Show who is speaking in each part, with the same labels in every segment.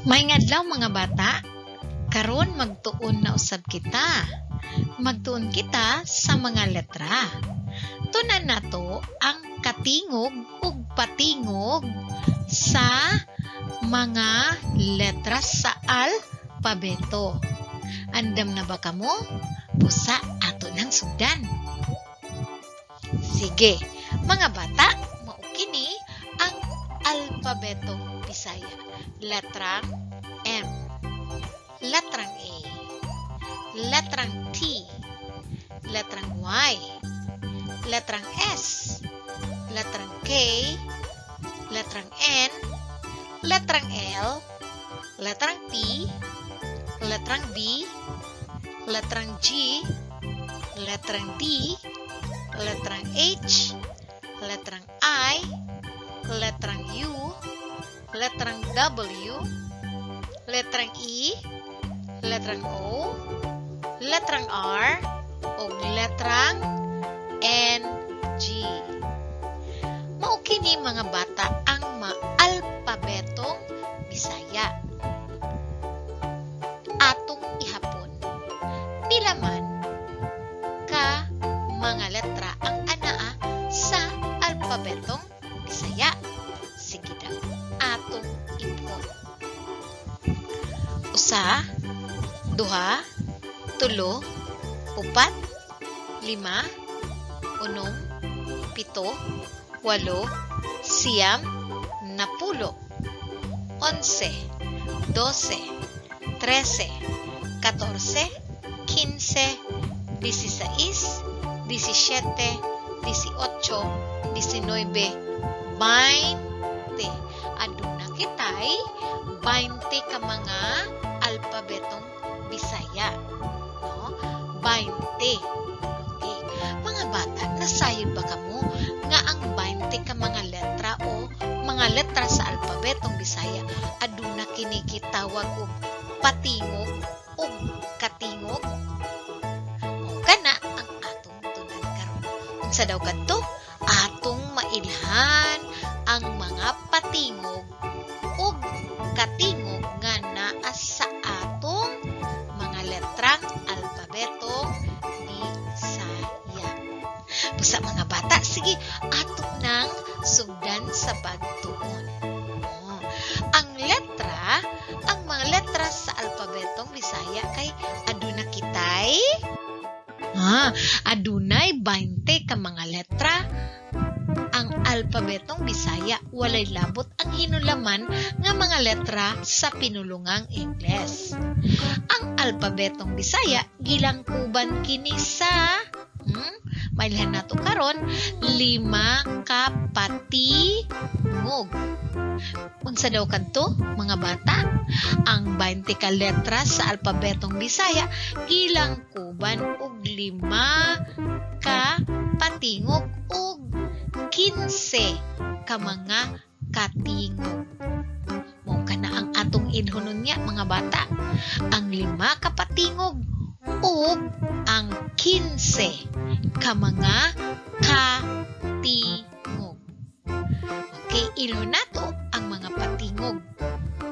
Speaker 1: Maayong adlaw, mga bata. Karon magtuon na usab kita. Magtuon kita sa mga letra. Tunan nato ang katingog ug patingog sa mga letra sa alpabeto. Andam na ba kamo? Busa ato nang sugdan. Sige, mga bata, mao kini ang alpabetong Bisaya. Letrang M, letrang A, letrang T, letrang Y, letrang S, letrang K, letrang N, letrang L, letrang P, letrang B, letrang G, letrang D, letrang H, letrang I, letrang U, letrang W, letrang E, letrang O, letrang R, ug letrang N, G. Mao kini, mga bata, ang maalpabetong Bisaya. Atong ihapon. Pila man ka mga letra ang anaa sa alpabetong Bisaya? Sige daw, atong ipon. Usa, duha, tulo, upat, lima, unom, pito, walo, siyam, napulo, 11, 12, 13, 14, 15, 16, 17, 18, 19, 20. Aduna kitay 20 ka mga alpabetong Bisaya. No? 20. Okay. Mga bata, nasayod ba kamo nga ang 20 ka mga letra o mga letra sa alpabetong Bisaya aduna kini gitawag og patingog ug katingog? Mao kana ang atong tunan karon. Unsa daw kadto? Atong mailhan ang mga patingog ug katingog nga naa sa atong mga letrang alpabetong Bisaya. Busa, mga bata, sige, ato nang sugdan sa pagtuon. Oh, ang mga letra sa alpabetong Bisaya kay aduna kitay adunay 20 ka mga letra ang alpabetong Bisaya, walay labot ang hinulaman nga mga letra sa pinulungang Ingles. Ang alpabetong Bisaya gilangkuban kini sa mailhan nato karon, lima ka patingog. Unsa daw kadto, mga bata? Ang 20 ka letra sa alpabetong Bisaya gilangkuban og lima ka patingog ug 15 ka mga katingog. Mao kana ang atong ilhonon niya, mga bata. Ang lima ka patingog ug ang 15 ka mga katingog. Okay, ilhon nato ang mga patingog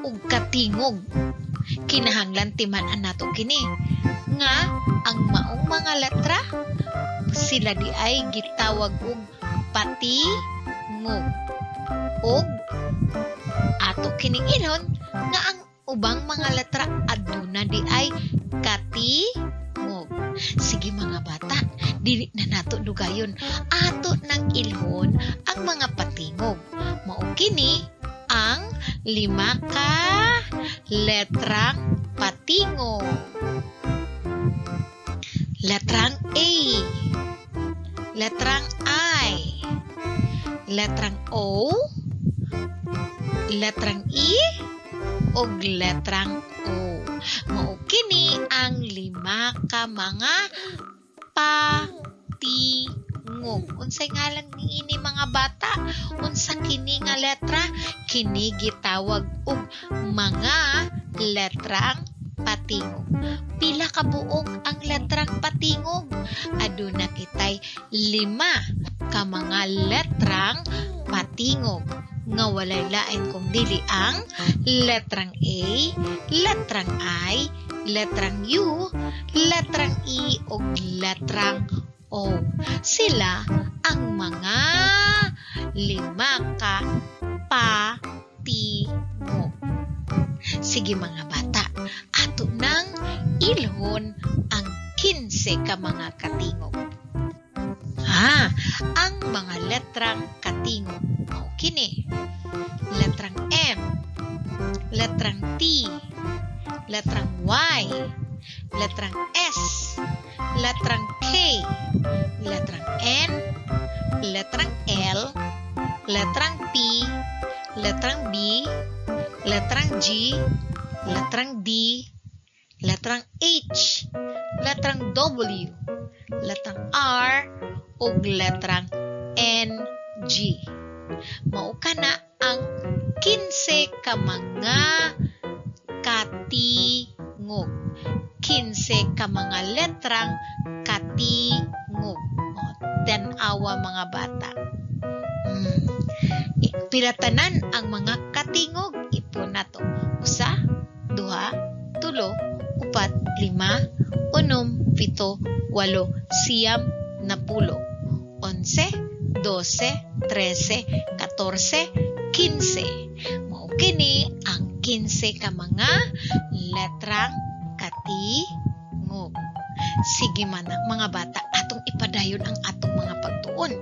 Speaker 1: ug katingog. Kinahanglan timan-an nato kini nga ang maong mga letra sila di ay gitawag og patingog ug ato kining ilhon nga ang ubang mga letra aduna di ay katingog. Sige, mga bata, dili na nato dugayon. Ato nang ilhon ang mga patingog. Mao kini ang lima ka letrang patingog. Letrang A, letrang I, letrang O, letrang E, ug letrang O. Mao kini ang lima ka mga patingog. Unsay ngalan niini, mga bata? Unsa kini nga letra? Kini gitawag og mga letrang patingog. Pila ka buok ang letrang patingog? Aduna kitay lima ka mga letrang patingog. nga walay lain kung dili ang letrang A, letrang I, letrang U, letrang E ug letrang O. Sila ang mga lima ka patingog. Sige, mga bata, ato nang ilhon ang 15 ka mga katingog. Ha, ang mga letrang katingog mao kini: letrang M, letrang T, letrang Y, letrang S, letrang K, letrang N, letrang L, letrang P, letrang B, letrang G, letrang D, letrang H, letrang W, letrang R, ug letrang NG. Mao kana ang 15 ka mga katingog. 15 ka mga letrang katingog. O, tan-awa, mga bata. Pila tanan ang mga katingog? Ipon nato. Usa, duha, tulo, upat, lima, unom, pito, walo, siyam, napulo. 11, 12, 13, 14, 15. Mao kini ang 15 ka mga letrang katingog. Sige man, mga bata, atong ipadayon ang atong mga pagtuon.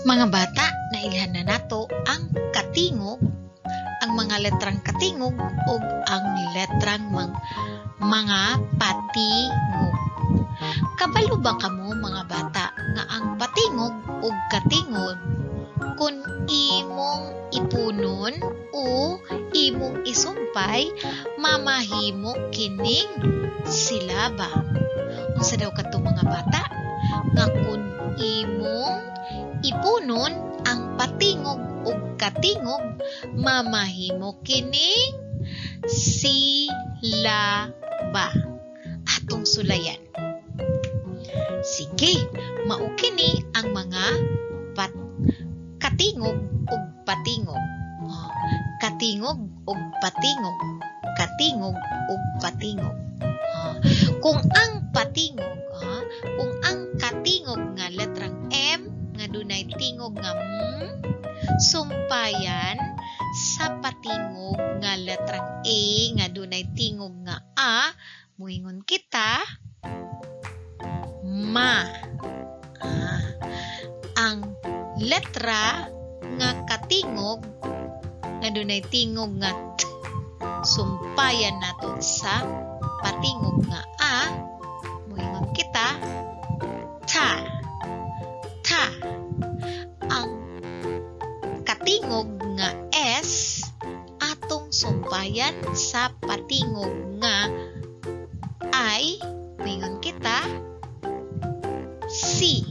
Speaker 1: Mga bata, nailhan na nato ang katingog, ang mga letrang katingog ug ang letrang mga patingog. Kabalo ba kamo, mga bata, nga ang patingog ug katingog, kung imong ipunon o imong isumpay, mamahimo kining silaba? Unsa daw kadto, mga bata? Nga kung imong ipunon ang patingog ug katingog, mamahimo kining silaba. Atong sulayan. Sige, mao kini ang mga katingog ug patingog. Oh, katingog ug patingog, katingog ug patingog. Oh, kung ang patingog, kung ang katingog nga letrang M nga dunay tingog nga M, sumpayan sa patingog nga letrang A nga dunay tingog nga A, muingon kita ma. Ang letra nga katingog nga dunay tingog nga T, sumpayan nato sa patingog nga A, muingon kita ta. Ta. Ang katingog nga S, atong sumpayan sa patingog nga I, muingon kita si.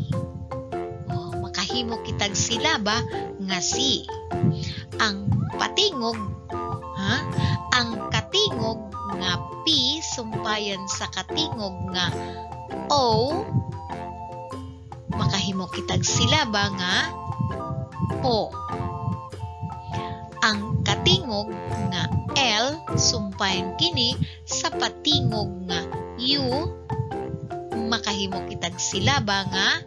Speaker 1: Oh, makahimo kitag silaba nga si. Ang patingog, ha? Ang katingog nga P sumpayan sa katingog nga O, makahimo kitag silaba nga po. Ang katingog nga L sumpayan kini sa patingog nga U, makahimo kitag silaba nga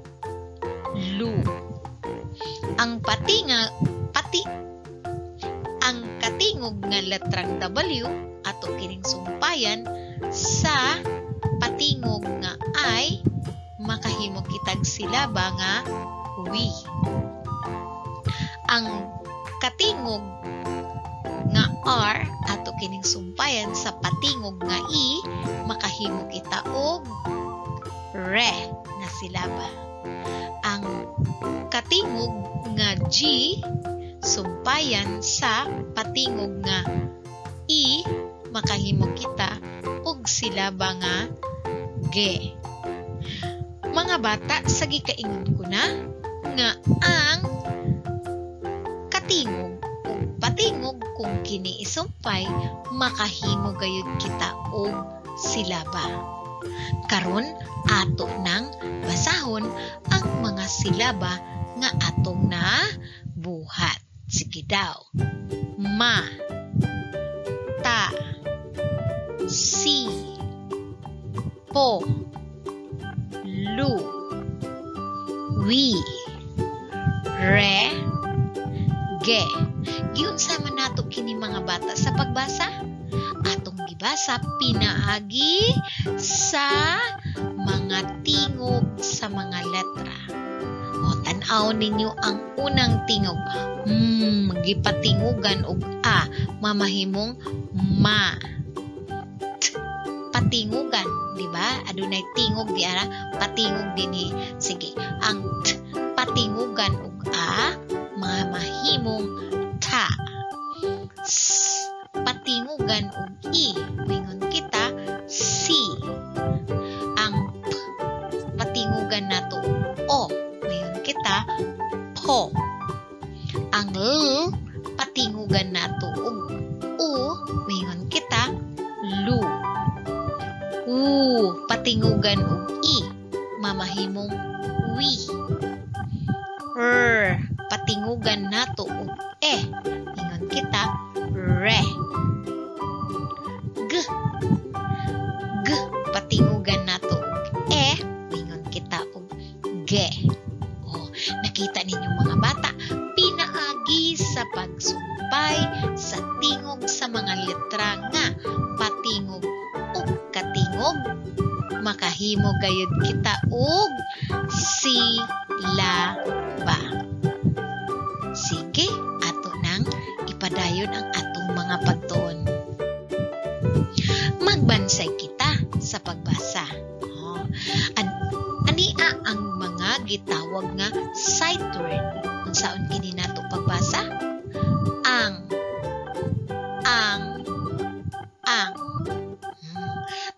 Speaker 1: lu. Ang patinga pati ang katingog nga letrang W, ato kining sumpayan sa patingog nga I, makahimo kitag silaba nga we. Ang katingog nga R, ato kining sumpayan sa patingog nga E, makahimo kita og re nga silaba. Ang katingog nga G sumpayan sa patingog nga E, makahimo kita og silaba nga ge. Mga bata, sa gikaingon ko na nga ang katingog ug patingog, kung kini isumpay, makahimo gayud kita og silaba. Karon, ato nang basahon ang mga silaba nga atong na buhat. Sige daw. Ma, ta, si, po, lu, wi, re, ge. Giunsa man nato kini, mga bata, sa pagbasa? Atong gibasa pinaagi sa mga tingog sa mga letra. O, tan-aw ninyo ang unang tingog. Gipatingugan og a, mamahimong ma. T, patingugan, di ba? Adunay tingog di ara, patingog dinhi. Sige, ang t patingugan og a, mamahimong ta. S patingugan og i, moingon kita si. Ang p patingugan nato o, moingon kita po. Ang l patingugan nato og u, moingon kita lu. U patingugan og i, mamahimong wi. R patingugan nato og e, ingon kita re. G, g patingugan nato og e, ingon kita og ge. Oh, nakita ninyo, mga bata, pinaagi sa pagsumpay sa tingog sa mga letra nga patingog ug katingog, makahimo gayud kita og silaba. Sige, ato nang ipadayon ang atong mga pagtuon. Magbansay kita sa pagbasa. Oh. Ania ang mga gitawag nga sight word. Unsaon kini nato pagbasa? Ang, ang, ang.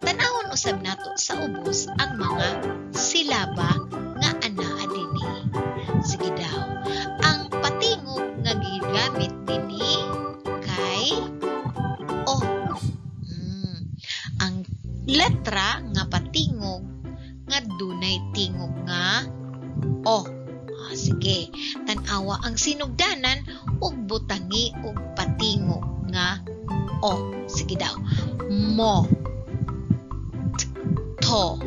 Speaker 1: Tanawon usab nato sa ubos ang mga silaba nga anaa dinhi. Sige daw. Ang patingog nga gigamit dinhi kay o. Ang letra nga patingog nga dunay tingog nga o. Ah, sige. Tan-awa ang sinugdanan ug butangi og patingog nga o. Sige daw. Mo. T, to.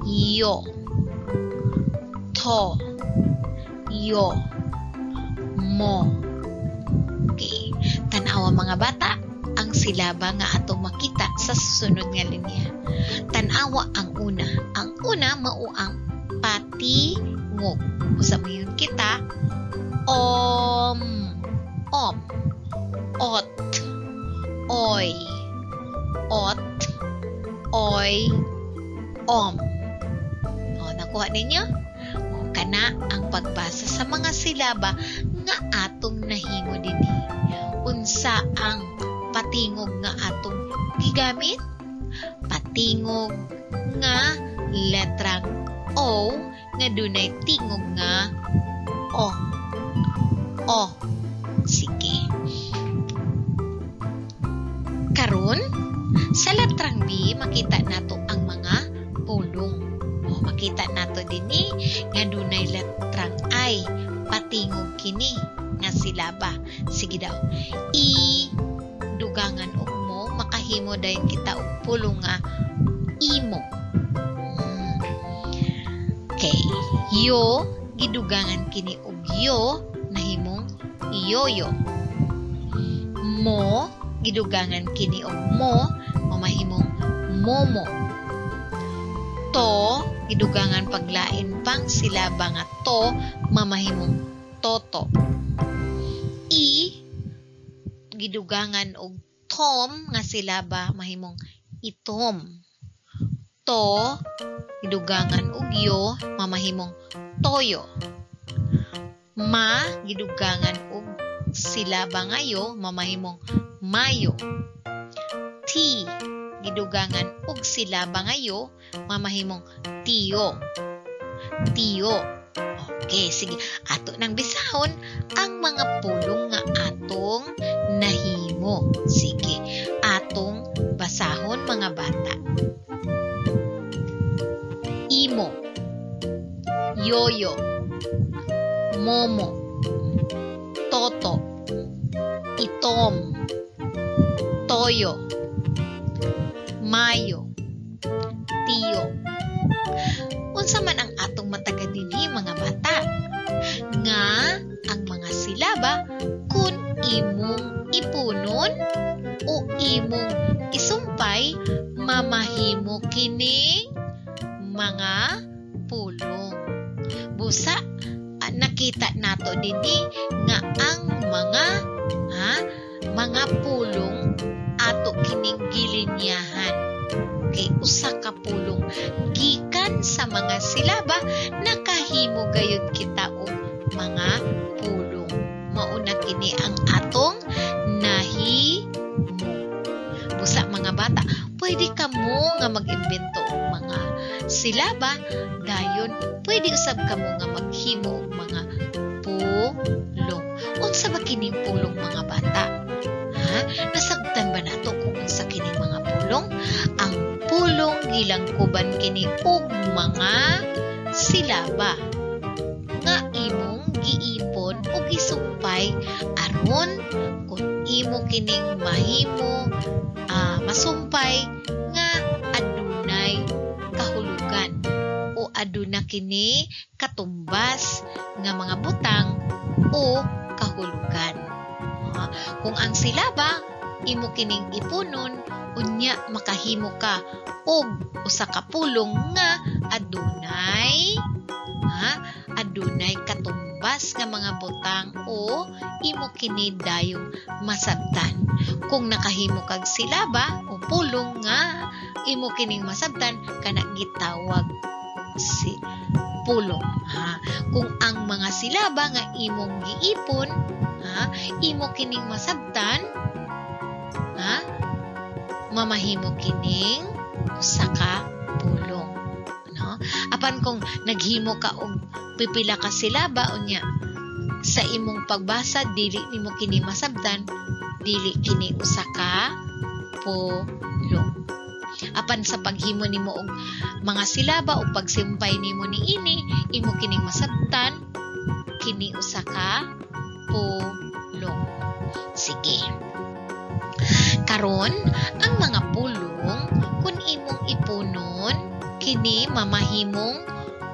Speaker 1: Yo. To. Yo. Mo. Okay. Tan-awa, mga bata, ang silaba nga atong makita sa susunod nga linya. Tan-awa ang una. Ang una mao ang patingog. Usa moingon kita om, om, ot, oy, ot, oy, om. O, nakuha ninyo? O, kana ang pagbasa sa mga silaba nga atong nahimo dinhi. Unsa ang patingog nga atong gigamit? Patingog nga letrang O nga dunay tingog nga O. O. Sige. Karon, sa letrang B, makita nato ang mga pulong. O, makita nato dinhi nga dunay letrang I. Patingog kini nga silaba. Sige daw. I dugangan og mo, makahimo dayon kita og pulong nga imo. Okay. Yo, gidugangan kini og yo, nahimong yoyo. Mo, gidugangan kini og mo, mamahimong momo. To, gidugangan paglain pang silaba nga to, mamahimong toto. I, gidugangan og tom nga silaba, mahimong itom. To, gidugangan og yo, mamahimong toyo. Ma, gidugangan og silaba nga yo, mamahimong mayo. Ti, gidugangan og silaba nga yo, mamahimong tiyo. Tiyo. Okay, sige. Ato nang bisahon ang mga pulong nga atong nahimo. Sige, atong basahon, mga bata. Imo, yoyo, momo, toto, Toyo, mayo, tiyo. Unsa man ang atong matagad dinhi, mga bata? Nga ang mga silaba, kung imong ipunon o imong isumpay, mamahimo kining mga pulong. Busa nakita nato dinhi nga ang mga, ha, mga pulong ato kining gilinyahan. Okay, usa ka pulong gikan sa mga silaba, nakahimo gayud kita og mga pulong. Mauna kini ang atong nahimo. Busa, mga bata, pwede kamo nga mag-imbento og mga silaba, dayon pwede usab kamo nga maghimo og mga pulong. Unsa ba kining pulong, mga bata? Ha? Nasabtan ba nato kung unsa kining mga pulong? Ang pulong, gilangkuban kini og mga silaba nga imong giipon o gisumpay aron kung imo kining mahimo, masumpay nga adunay kahulugan o aduna kini katumbas nga mga butang o kahulugan. Kung ang silaba imo kining ipunon, unya makahimo ka og usa ka pulong nga adunay, ha, adunay katumbas nga mga butang o imo kini dayong masabtan. Kung nakahimo kag silaba o pulong nga imo kining masabtan, kana gitawag si pulong, ha. Kung ang mga silaba nga imong giipon, ha, imo kining masabtan, ha, mamahimo kining usa ka pulong, no? Apan kung naghimo ka og pipila ka silaba, unya sa imong pagbasa dili nimo kini masabtan, dili kini usa ka pulong. Apan sa paghimo nimo og mga silaba o pagsimpay nimo niini, imo kining masabtan, kini usa ka pulong. Sige. Karon, ang mga pulong, kung imong ipunon, kini mamahimong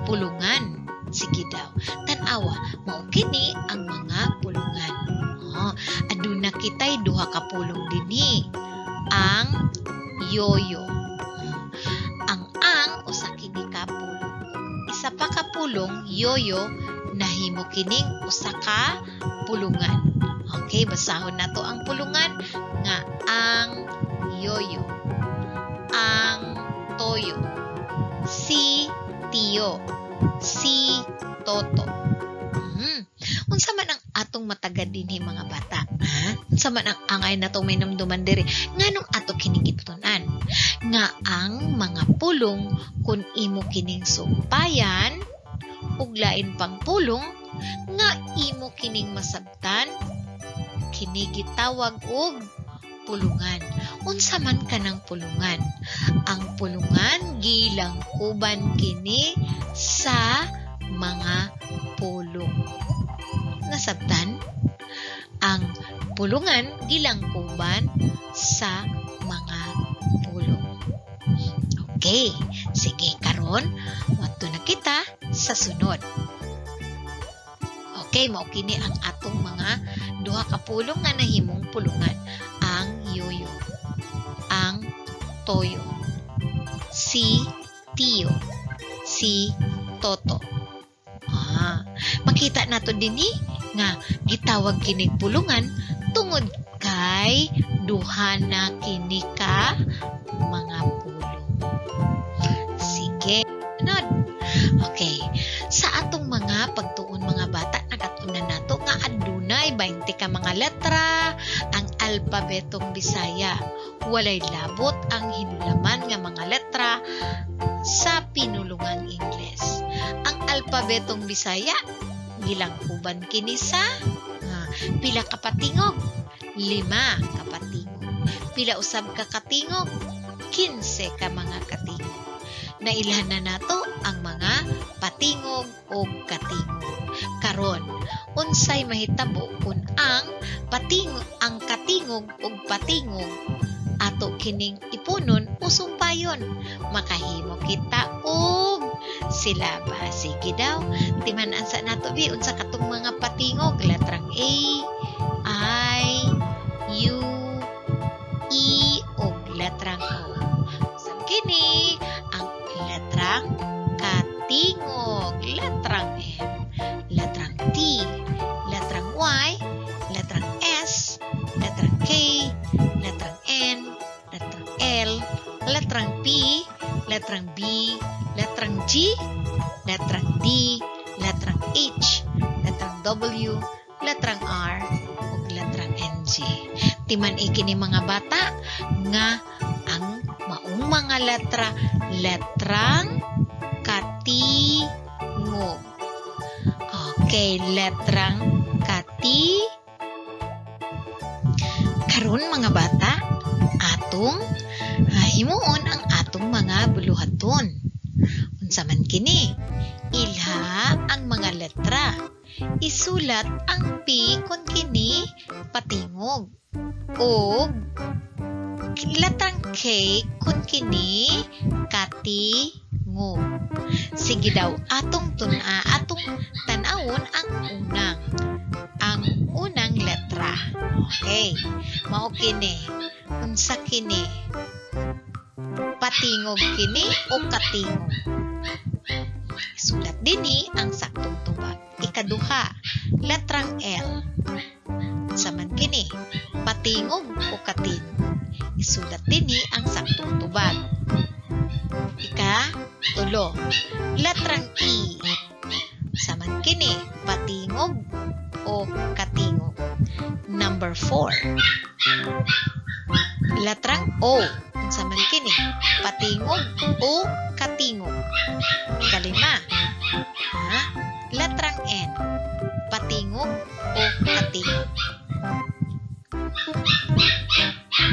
Speaker 1: pulungan. Sige daw. Tan-awa, mao kini ang mga pulungan. Oh, aduna kitay duha ka pulong dinhi. Ang yoyo. Ang usa kini ka pulong. Isa pa ka pulong, yoyo, nahimo kining usa ka pulungan. Okay, basahon nato ang pulungan nga ang yoyo. Ang toyo. Si tiyo. Si toto. Unsa man ang atong matagad dinhi, mga bata? Ha? Unsa man ang angay natong mahinumduman diri? Nganong ato kining gitun-an? Nga ang mga pulong, kung imo kining sumpayan ug lain pang pulong nga imo kining masabtan, kini gitawag og pulungan. Unsa man kanang pulungan? Ang pulungan, gilangkuban kini sa mga pulong. Nasabtan? Ang pulungan, gilangkuban sa mga pulong. Okay, sige, karon moadto na kita sa sunod. Okay, mao kini ang atong mga duha ka pulong nga nahimong pulungan. Ang yoyo, ang toyo, si tiyo, si toto. Makita nato dinhi nga gitawag kinig pulungan tungod kay duha na kini ka mga pulong. Sige. Sunod. Okay. Sa atong mga pagtuon, mga bata, nakat-unan nato nga adunay 20 ka mga letra ang alpabetong Bisaya. Walay labot ang hinulaman nga mga letra sa pinulungang Ingles. Ang alpabetong Bisaya, gilangkuban kini sa pila ka patingog? 5 ka patingog. Pila usab ka katingog? 15 ka mga katingog. Nailhan na nato ang mga patingog o katingog. Karon, unsay mahitabo kung ang Pating ang katingog ug patingog ato kining ipunon o sumpayon. Makahimo kita og silaba. Sige daw, timan-an sa nato bi unsa katong mga patingog. Letrang A, I, U, E ug letrang O. Sa kini ang letrang katingog, letrang M, letrang T, letrang Y, letrang S, letrang K, letrang N, letrang L, letrang P, letrang B, letrang G, letrang D, letrang H, letrang W, letrang R, ug letrang NG. Timan-i kini, mga bata, nga ang maong mga letra, letrang katingog. Okay, letrang kati. Karon, mga bata, atong himuon ang atong mga buluhaton. Unsa man kini? Ilha ang mga letra. Isulat ang P kung kini patingog. Ug letrang K kung kini katingog. Sige daw, atong tan-awon ang unang letra. Okay. Mao kini. Unsa kini? Patingog kini o katingog? Isulat dinhi ang saktong tubag. Ikaduha, letrang L. Unsa man kini? Patingog o katingog? Isulat dinhi ang saktong tubag. Ika tulo, letrang E. Unsa man kini? Patingog o katingog? Number 4. Letrang O. Unsa man kini? Patingog o katingog? Ikalima. Ha? Letrang N. Patingog o katingog?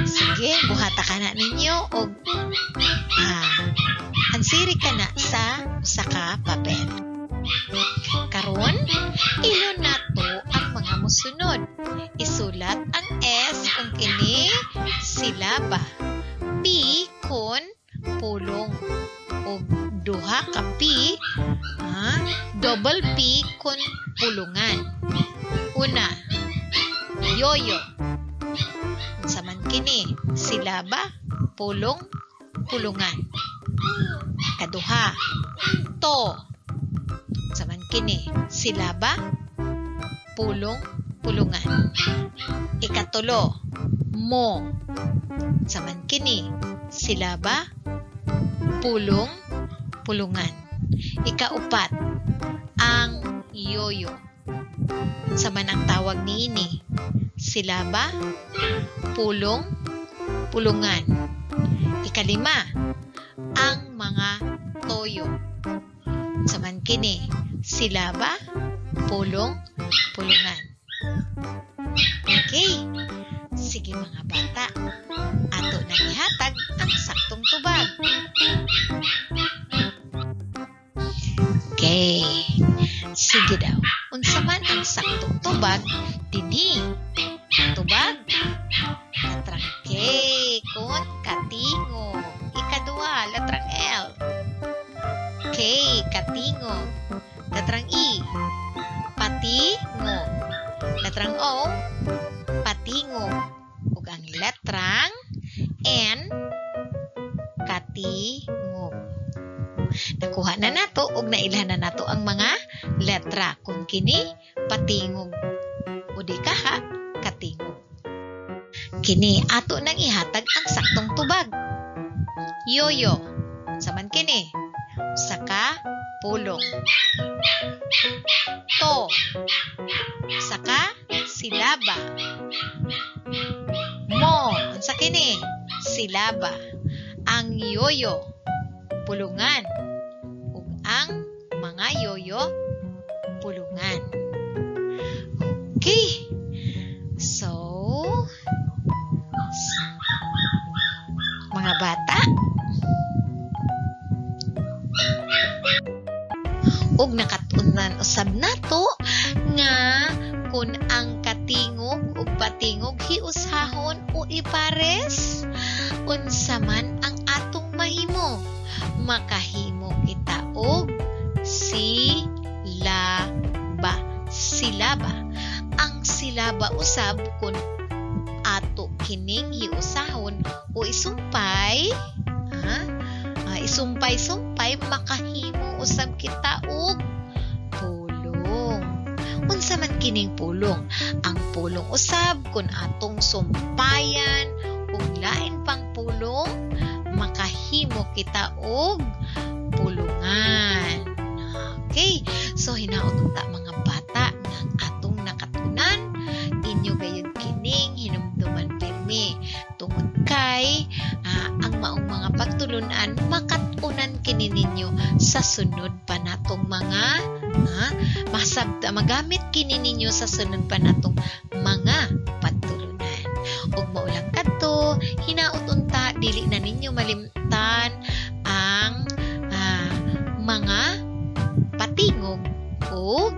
Speaker 1: Sige, buhata kana ninyo og ansiri kana sa usa ka papel. Karon, ilhon nato ang mga mosunod. Isulat ang S kung kini silaba. P kung pulong. O duha ka P, double P kung pulungan. Una, yoyo. Unsa man kini? Silaba, pulong, pulungan. Kaduha, to. Unsa man kini? Silaba, pulong, pulungan. Ikatulo, mo. Unsa man kini? Silaba, pulong, pulungan. Ikaupat, ang yoyo. Unsa man ang tawag niini? Silaba, pulong, pulungan. Ikalima, ang mga toyo. Unsa man kini? Silaba, pulong, pulungan. Okay. Sige, mga bata, ato nang ihatag ang saktong tubag. Okay. Sige daw. Unsa man ang saktong tubag dinhi? Tubag? Letrang K kung katingog. Ikaduha, letrang L. K, katingog. Letrang E, patingog. Letrang O, patingog. Ug ang letrang N, katingog. Nakuha na nato ug nailhan na nato ang mga letra kung kini patingog o di kaha katingog. Kini ato nang ihatag ang saktong tubag. Yoyo. Unsa man kini? Usa ka pulong. To. Usa ka silaba. Mo. Unsa kini? Silaba. Ang yoyo, pulungan. Ug ang mga yoyo, pulungan. Okay. So, mga bata, ug nakat-unan usab nato nga kung ang katingog ug patingog ipares, unsa man ang atong mahimo? Makahimo kita og silaba. Silaba. Ang silaba usab, kung ato kining hiusahon o isumpay, ha? Isumpay-sumpay, makahimo usab kita og pulong. Unsa man kining pulong? Ang pulong usab, kung atong sumpayan og lain pang pulong, makahimo kita og pulungan. Okay, so hinaot unta, mga bata, nga ang atong nakatunan, inyo gayud kining hinumduman pirmi tungod kay ang maong mga pagtulunan, makat-unan kini ninyo sa sunod pa natong mga masabta, magamit kini ninyo sa sunod pa natong mga pagtulunan. Ug mao lang kadto. Hinaot unta dili na ninyo malimtan ang mga patingog ug